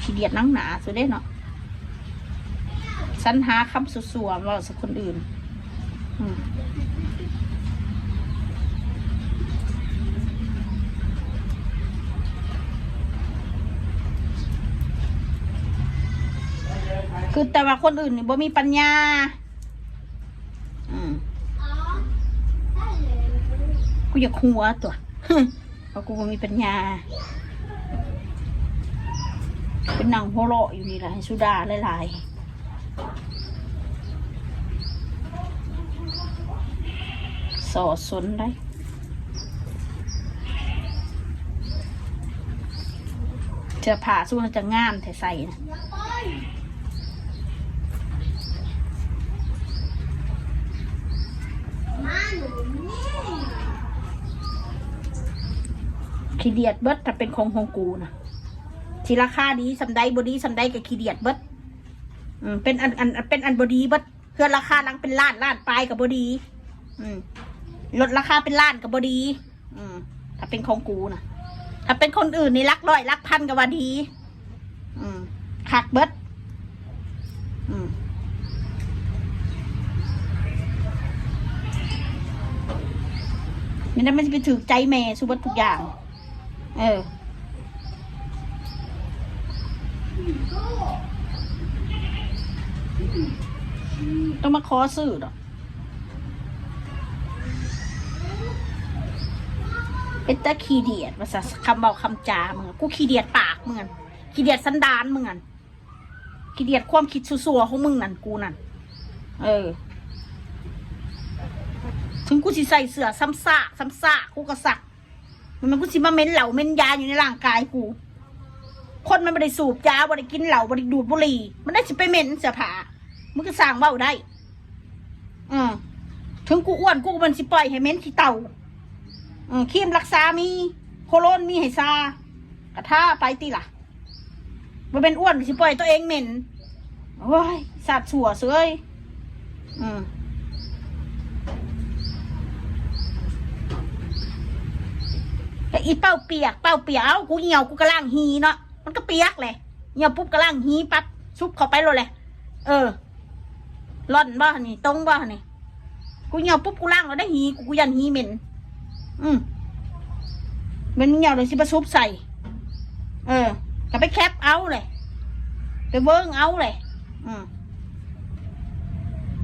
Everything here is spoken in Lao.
ຂີ້ດຽດໜັງໜາສຸເດ້ເນາະ ສັນຫາຄຳຊົ່ວໆເວົ້າໃສ່ຄົນອື່ນ. ອືມ ຄືແຕ່ວ່າຄົນອື່ນນີ້ບໍ່ມີປັນຍາ. ອືມ ກູຢາກຫົວຕົວະ ເພາະກູບໍ່ມີປັນຍາ ໄປນັ່ງຫົວເລາະຢູ່ນີ້ລະ ໃຫ້ສຸດາຫຼາຍໆ ສໍ້ຊົນໄດ໋. ເສື້ອຜ້າຊຸມເຮົາຈະງາມແທ້ໃສ່ນະ. ຂີ້ດຽດເບິດ ຖ້າເປັນຂອງ ຂອງກູນະ ຊິລາຄາດີສ່ຳໃດ ບໍ່ດີສ່ຳໃດກໍຂີ້ດຽດເບິດ. ອືມ ເປັນອັນ ອັນ ເປັນອັນບໍ່ດີເບິດ. ເຮືອນລາຄາຫຼັງເປັນລ້ານ ລ້ານປາຍກໍບໍ່ດີ. ອືມ ລົດລາຄາເປັນລ້ານກໍບໍ່ດີ. ອືມ ຖ້າເປັນຂອງກູນະ ຖ້າເປັນຄົນອື່ນນີ້ຫຼັກຮ້ອຍຫຼັກພັນກໍວ່າດີ. ອືມ ຄັກເບິດ. ອືມ ນີ້ນະ ມັນຊິໄປຖືກໃຈແມ່ຊຸເບິດທຸກຢ່າງ. ເອີ ຕ້ອງມາຂໍຊື້ດອກ. ເປັນຕາຂີ້ດຽດວ່າຊະ ຄຳເວົ້າຄຳຈາມຶງ ກູຂີ້ດຽດປາກມຶງ ຂີ້ດຽດສັນດານມຶງ ຂີ້ດຽດຄວາມຄິດຊົ່ວໆຂອງມຶງນັ້ນ ກູນັ້ນ. ເອີ ເຖິງກູຊິໃສ່ເສື້ອຊ້ຳຊາກ ຊ້ຳຊາກ ກູກໍຊັກ. ມັນ ມັນ ກູຊິມາເໝັນເຫຼົ້າເໝັນຢາຢູ່ໃນຮ່າງກາຍກູ. ຄົນມັນບໍ່ໄດ້ສູບຢາ ບໍ່ໄດ້ກິນເຫຼົ້າ ບໍ່ໄດ້ດູດບຸຫຼີ່ ມັນໄດ້ຊິໄປເໝັນເສື້ອຜ້າ. ມຶງກໍຊ່າງເວົ້າໄດ້. ເອີ ເຖິງກູອ້ວນ ກູກໍບໍ່ຊິປ່ອຍໃຫ້ເໝັນຂີ້ເຕົ່າ. ເອີ ຄຣີມລັກສາມີ ໂຄໂລນມີໃຫ້ຊາ ກໍທາໄປຕິລະ. ບໍ່ແມ່ນອ້ວນຊິປ່ອຍຕົວເອງເໝັນ. ໂອ້ຍ ຊາດຊົ່ວເສີຍ. ອືມ ແລ້ວອີເປົ້າປຽກ ເປົ້າປຽກ ເອົ້າ ກູຍ່ຽວ ກູກໍລ້າງຮີເນາະ ມັນກໍປຽກແຫຼະ. ຍ່ຽວປຸບກໍລ້າງຮີປັບ ຊຸບເຂົ້າໄປໂລດແຫຼະ. ເອີ ລ່ອນບໍ່ນີ້ ຕົງບໍ່ນີ້? ກູຍ່ຽວປຸບ ກູລ້າງໂລດໄດ໋ ຮີກູ ກູຢ້ານຮີເໝັນ. ອືມ ແມ່ນມຶງຍ່ຽວແລ້ວຊິມາຊຸບໃສ່. ເອີ ກໍໄປແຄັບເອົາແຫຼະ ໄປເວີງເອົາແຫຼະ. ອືມ